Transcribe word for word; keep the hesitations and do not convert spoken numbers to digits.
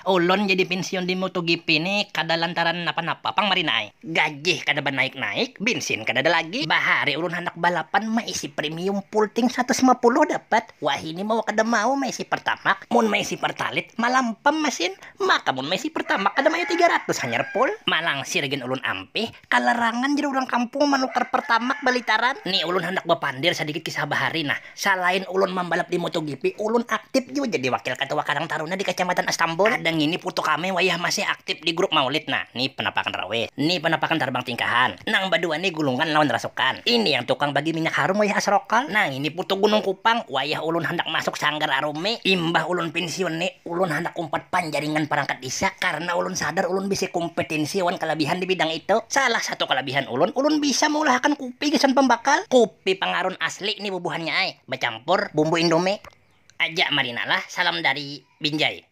Ulun jadi pensiun di MotoGP ni kada lantaran napa-napa pang Marina ai. Gajih kada banaik-naik, bensin kadada lagi. Bahari ulun handak balapan maisi premium full tank satus lima puluh dapat. Wahini mau kada mau maisi Pertamax. Mun maisi Pertalite malampam masin. Maka mun maisi Pertamax kada mayu tiga ratus hanyar full. Malangsir gin ulun ampih, kalarangan jar urang kampung manukar Pertamax balitaran. Ni ulun handak bapandir sadikit kisah bahari nah. Salain ulun mambalap di MotoGP, ulun aktif jua jadi wakil ketua Karang Taruna di Kecamatan Astambul. Ada ngini putu kami wayah masih aktif di grup Maulid. Nah, ni penampakan rawit, ni penampakan tarbang tingkahan. Nang badua ni gulungan lawan rasukan. Ini yang tukang bagi minyak harum wayah asrokal. Nah, ini putu Gunung Kupang, wayah ulun handak masuk sanggar arumi. Imbah ulun pensiun ni, ulun handak umpat panjaringan perangkat desa karena ulun sadar ulun bisi kompetensi wan kelebihan di bidang itu. Salah satu kelebihan ulun, ulun bisa meulahakan kupi gasan pembakal. Kupi pangarun asli ni bubuhannya ai, bacampur bumbu Indomie. Aja Marina lah, salam dari Binjai.